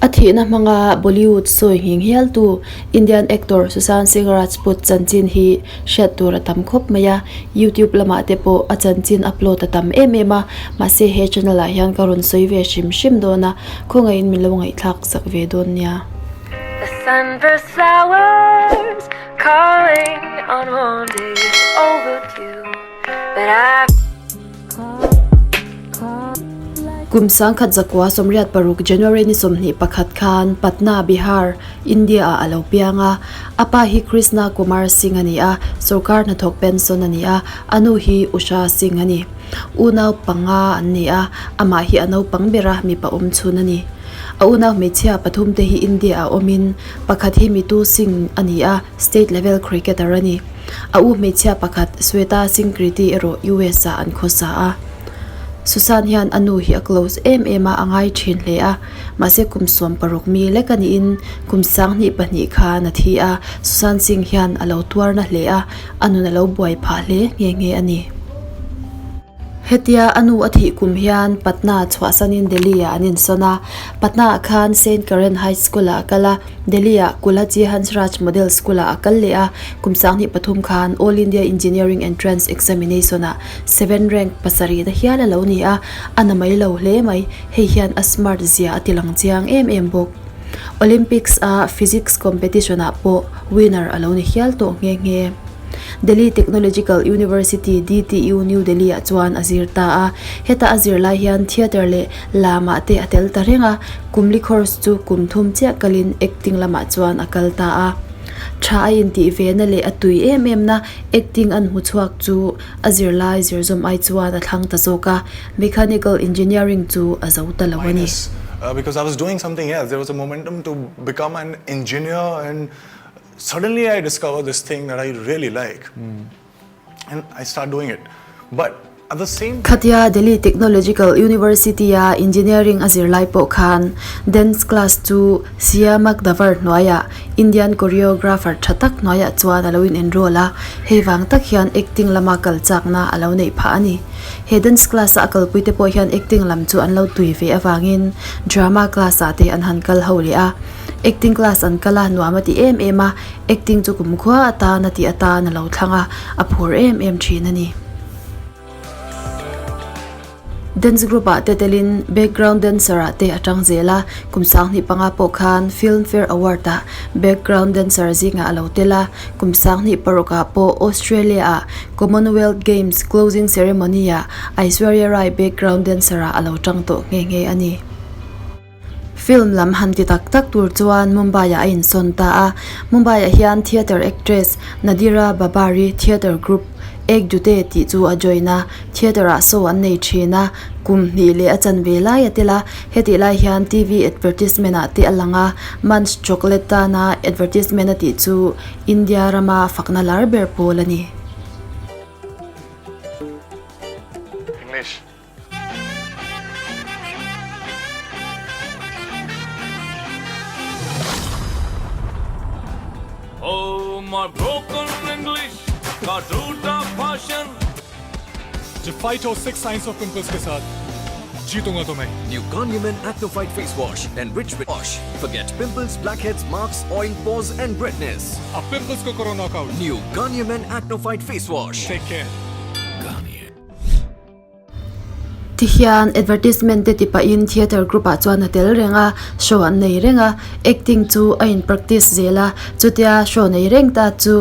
A thihna hmanga Bollywood sawi nghing hialtu Indian actor Sushant Singh Rajput chanchin hi hriat tur a tam khawp mai a, YouTube lamah te pawh a chanchin upload a tam em em a, mahse he channel ah hian ka rawn sawi ve hrim hrim dawn a, khawngaihin min lo ngaihthlak sak ve dawn nia. The sunburst flowers calling on one day it's overdue but I Kum 1986 January ni 21 khan Patna, Bihar, India-ah a lo piang a. A pa hi Krishna Kumar Singh a ni a, sorkar hnathawk pension a ni a, a nu hi Usha Singh a ni. Unau panga an ni a, amah hi a naupang bera mipa awm chhun a ni. A unau hmeichhia pathumte hi India-ah awmin pakhat hi Mitu Singh a ni a, state level cricketer a ni. A u hmeichhia pakhat Sweta Singh Kriti erawh US-ah an khawsa a. Susan hian a nu hi a close em em a, a ngai thin hle a. Mahse kum 16 mi lek a niin kum 22 khan a thi a, Susan Singh hian a lo tuar na hle a, a nun a lo buai phah hle nghe nghe a ni. Hetia a nu a thih kum hian Patna chhuahsanin Delhi-ah an insawn a. Patna-ah khan Saint Karen High School-ah a kal a, Delhi-ah Kulachi Hansraj Model School-ah a kal leh a. Kum 23 khan All India Engineering Entrance Examination-ah seven rank pasarih na hial a lo ni a, a na mai lo hle mai. Hei hian a smart zia a tilang chiang em em bawk. Olympics-a Physics competition-ah pawh winner a lo ni hial tawh nghe nghe. Delhi Technological University, DTU, New Delhi ah chuan a zir ta a. Heta a zir lai hian theatre leh lamah te a tel ta reng a, kumli course chu kum thum chiah kalin acting lamah chuan a kal ta a. Tha a intih ve na leh a tui em em na acting an hmu chhuak chu a zir lai zir zawm ai chuan a thlang ta zawk a, mechanical engineering chu a zo ta lo a ni. Because I was doing something else, there was a momentum to become an engineer and Suddenly I discover this thing that I really like and I start doing it but at the same Khatia Delhi Technological University-a engineering a zir lai pawh khan dance class chu Siamak Davar hnuaiah Indian choreographer tha tak hnuaiah chuan a lo in enroll a, hei vang tak hian acting lama kal chakna a lo neih phah a ni. He dance class-a a kalpui te pawh hian acting lam chu an lo tui ve avangin drama class-ah te an han kal ho leh a. Acting class an kal a, nuam a ti em em a, acting chu kumkhua atan a tih atan a lo thlang a, a phur em em thin a ni. Dance group ah te telin background dancer ah te a tang zel a, kum 25 pawh khan Filmfare Award ah background dancer zingah a lo tel a, kum 26 ah pawh Australia ah Commonwealth Games closing ceremony ah Aishwarya Rai background dancer ah a lo tang tawh nghe nghe a ni. Film lam han ti tak tak tur chuan Mumbai-ah a insawn ta a. Mumbai-ah hian theatre actress Nadira Babari theatre group Ek Jute tih chu a join a, theatre-ah show an nei thin a, kum hnih leh a chanve lai a tel a. Hetih lai hian TV advertisement-ah te a lang a, Munch chocolate tana advertisement a tih chu India rama fakna lar ber pawl a ni. English. Oh my broken English ka toota bhashan. जब fight हो six signs of pimples के साथ जीतूंगा तो मैं New Garnier Men Acno Fight Face Wash enriched with wash. Forget pimples, blackheads, marks, oil, pores and redness. अब pimples को करो knockout. New Garnier Men Acno Fight Face Wash. Take care. Garnier. Tihian advertisement te ti pahin theatre group ah chuan a tel reng a show an nei reng a acting chu a in practice zel a chutia show nei reng ta chu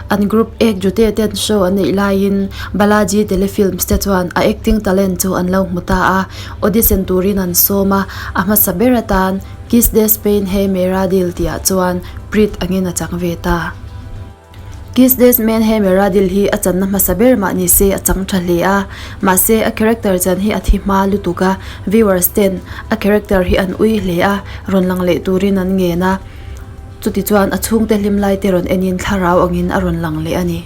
an group ek jute ten show an neih laiin Balaji telefilms te chuan a acting talent chu an lo hmu ta a audition turin an sawm a a hmasa ber atan Kiss Des Pain Hai Mera Dil tih ah chuan Preet angin a chang ve ta. Kiss This Man Hai Mera Dil hi a channa hmasa ber mah ni se a chang tha hle a, mahse a character chan hi a thi hma lutuk a, viewers ten a character hi an ui hle a, rawn lang leh turin an ngen a, chuti chuan a chhungte hlim lai te rawn enin thlarau angin a rawn lang leh a ni.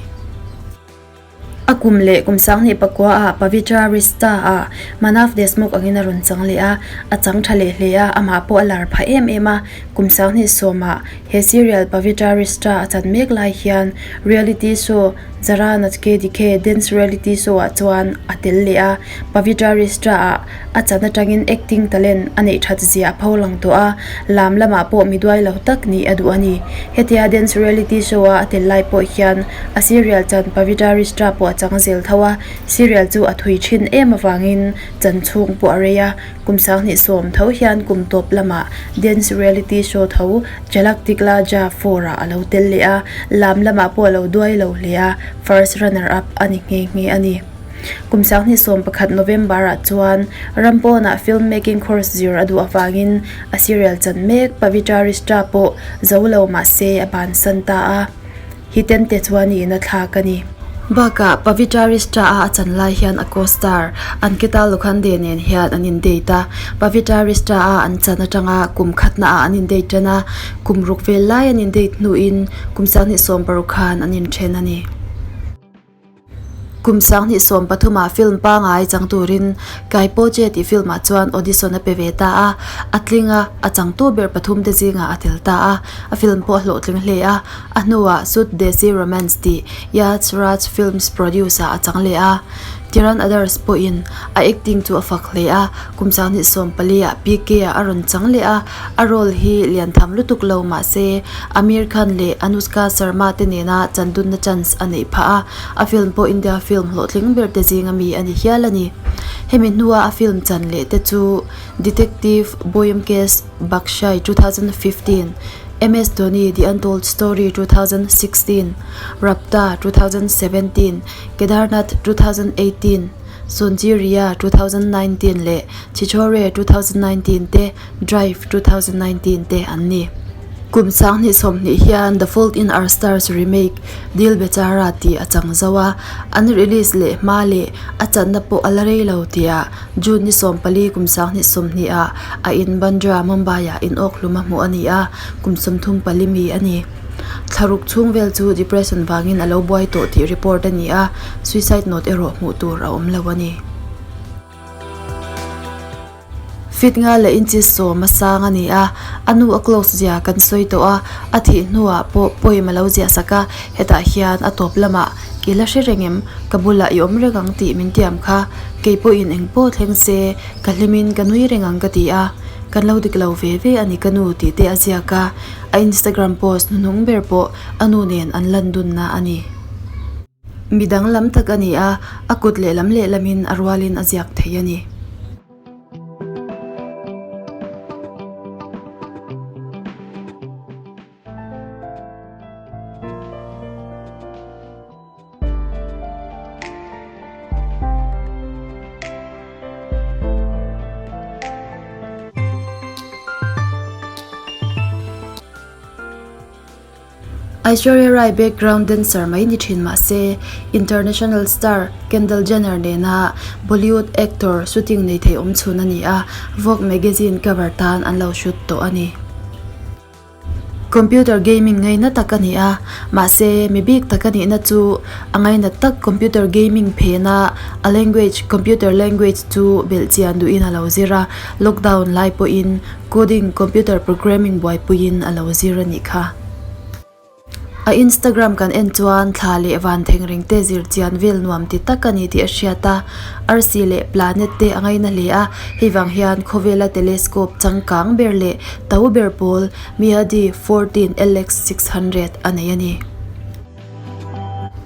A kum leh kum 2009 ah Pavitra Rishta ah Manav Deshmukh angin a rawn chang leh a, a chang tha leh hle a, amah pawh a lar phah em em a. Kum 2010 ah he serial Pavitra Rishta a chan mek lai hian reality show Zara Nachke Dikhe dance reality show ah chuan a tel leh a, Pavitra Rishta ah a chan atangin acting talent a neih that zia a pho lang tawh a, lam lamah pawh mi duai lo tak nih a duh a ni. Hetia dance reality show a a tel lai pawh hian a serial chan Pavitra Rishta pawh a chang zel tho a, serial chu a thui thin em avangin chan chhung pawh a rei a, kum sanghnih sawm tho hian kum tawp lamah dance reality show tho Jhalak Dikhhla Jaa 4 ah a lo tel leh a, lam lamah pawh a lo duai lo hle a, first runner up a ni nghe nghe a ni. Kum sanghnih 11 November ah chuan ram pawnah film making course zir a duh avangin a serial chan mek Pavitra Rishta pawh zo lo mahse a bansan ta a. Hiten te chuan i in a thlak a ni. Bakah Pavitra Rishta a a chan lai hian a co-star Ankita Lokhande nen hian an in date a. Pavitra Rishta a an chan atanga kum khatna ah an in date tan a, kum ruk vel lai an in date hnuin kum sanghnih 16 khan an in then a ni. Kum sanghnih 13 ah film pangai chang turin Kai Po Che tih film ah chuan audition a pe ve ta a, a tling a, a changtu ber pathum te zingah a tel ta a, a film pawh a hlawhtling hle a, a hnuah Sud Desi Romance tih Yash Raj Films produce ah a chang leh a, Kiran Adarsh pawhin a acting chu a fak hle a, kum sanghnih 14 ah PK ah a rawn chang leh a, a role hi lian tham lutuk lo mahse Aamir Khan leh Anushka Sharma te nena chandunna chance a neih phah a, a film pawh India film hlawhtling ber te zinga mi a ni hial a ni. Hemi hnua a film chan leh te chu Detective Byomkesh Bakshi 2015, MS Dhoni The Untold Story 2016, Raabta 2017, Kedarnath 2018, Sonchiriya 2019 leh Chhichhore 2019 te Drive 2019 te an ni. Kum sanghnih 20 hian The Fault in Our Stars remake Dil Bechara tih a chang zo a, an release leh hma leh a channa pawh a la rei lo tihah June ni 14 kum sanghnih 20 ah a in Bandra, Mumbai ah inawk hlum a hmuh a ni a, kum 34 mi a ni. Thlaruk chhung vel chu depression vangin a lo buai tawh tih report a ni a, suicide note erawh hmuh tur a awm lo a ni. Fit nga leh inches 10 a sang a ni a, a nu a close zia kan sawi tawh a, a thih hnuah pawh poem a lo ziah sak a, hetah hian a tawp lamah i la hre reng em, ka bulah i awm reng ang tih min tiam kha, kei pawhin eng pawh thleng se ka hlimin ka nui reng ang ka ti a, kan lo dik lo ve ve a ni ka nu tih te a ziak a, a Instagram post hnuhnung ber pawh a nu nen an lan dunna a ni. Mi danglam tak a ni a, a kut lehlam lehlamin a rualin a ziak thei a ni. Aishwarya Rai background dancer mai ni thin mahse international star Kendall Jenner nena Bollywood actor shooting nei thei awm chhun a ni a, Vogue magazine cover tan an lo shoot tawh a ni. Computer gaming ngaina tak a ni a, mahse mi bik tak a nihna chu a ngaina tak computer gaming phena a language computer language chu belhchian duhin a lo zir a, lockdown lai pawhin Coding, computer programming buaipuiin a lo zir a nih kha. A Instagram kan en chuan thla leh van thengreng te zir chian vel nuam ti tak a ni tih a hriat a, arsi leh planet te a ngaina hle a, hei vang hian khawvela telescope changkang ber leh to ber pawl Miyadi 14 LX 600 a nei a ni.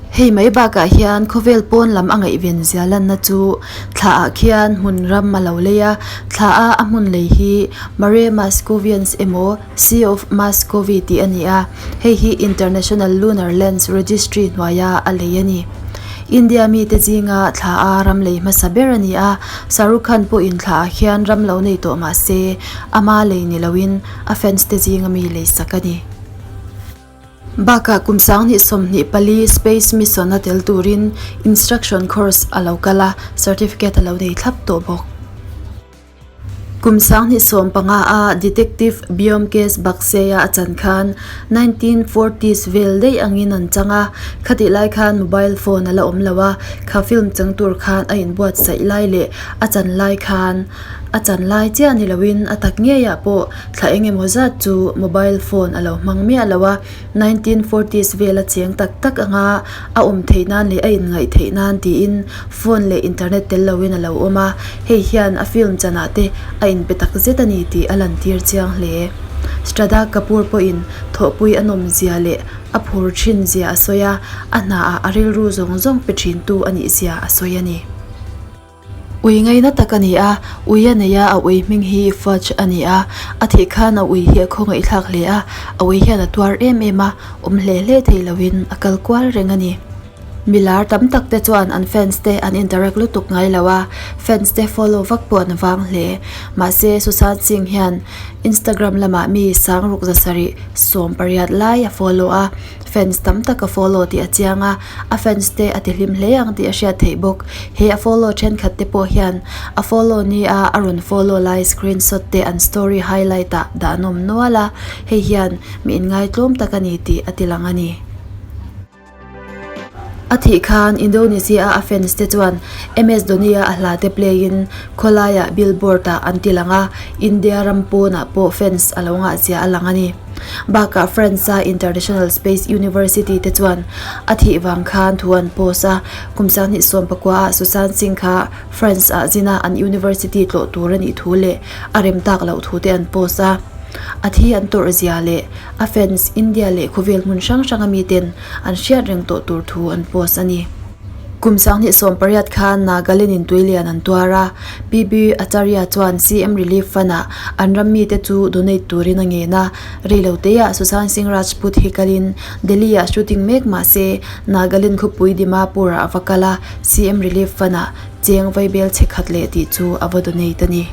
Hei mai bakah hian khawvel pawn lam a ngaihven zia lanna chu thla ah khian hmun ram a lo lei a, thla a a hmun lei hi Mare Mascovians emaw Sea of Muscovy tih a ni a, hei hi International Lunar Lands Registry hnuaia a lei a ni. India mite zinga thla a ram lei hmasa ber a ni a, Shah Rukh Khan pawhin thla ah hian ram lo nei tawh mahse ama lei ni loin a fans te zinga mi lei sak a ni. Bakah kum sanghnih 24 space mission a tel turin instruction course a lo kal a, certificate a lo nei thlap tawh bawk. Kum sanghnih 15 a Detective Byomkesh Bakshi-a a chan khan 1940s vel daih angin an chang a, khatih lai khan mobile phone a la awm lo a, kha film chang tur khan a inbuatsaih lai leh a chan lai khan. A chan lai chiah ni loin a tak ngeiah pawh thla eng emaw zat chu mobile phone a lo hmang miah lo a, 1940s vela cheng tak tak anga a awm theih nan leh a inngaih theih nan tiin phone leh internet tel loin a lo awm a, hei hian a film chanah te a inpe tak zet a ni tih a lantir chiang hle. Shraddha Kapoor pawhin thawhpui a nawm zia leh a phur thin zia a sawi a, a hnaah a rilru zawng zawng pe thintu a nih zia a sawi a ni. Ui ngaina tak a ni a, ui a nei a, a ui hming hi Fudge a ni a, a thih khan a ui hi a khawngaihthlak hle a, a ui hian a tuar em em a, awm hle hle thei loin a kal kual reng a ni. Milar tam tak te chuan an fans te an interact lutuk ngai lo a, fans te follow vak pawh an vang hle. Mahse Sushant Singh hian Instagram lamah mi sang ruk zasarih 18 lai a follow a, Fans tam tak a follow tih a chiang a, a fans te a ti hlim hle ang tih a hriat theih bawk. He a follow thenkhat te pawh hian a follow nia a rawn follow lai screenshot te an story highlight ah dah an awm nual a, hei hian mi inngaitlawm tak a ni tih a ti lang a ni. A thih khan Indonesia a fans te chuan MS Dhoni a a hla te play in khawlaiah billboard ah an ti lang a, India ram pawnah pawh fans a lo ngah zia a lang a ni. Bakah France-a International Space University te chuan a thih vang khan thu an post a, kum 2019 ah Sushant Singh kha France-ah zina an university tlawh tur a nih thu leh a rem tak loh thu te an post a. A thi an tawrh zia leh a fans India leh khawvel hmun hrang hranga miten an hriat reng tawh tur thu an post a ni. Kum 2018 khan Nagaland in tuilian an tuar a, PB Acharya chuan CM Relief Fund-ah an ram mite chu donate turin a ngen a, reiloteah Sushant Singh Rajput hi kalin Delhi-ah shooting mek mah se Nagaland khawpui Dimapur-ah a va kal a, CM Relief Fund-ah cheng vaibel chhe khat leh tih chu a va donate a ni.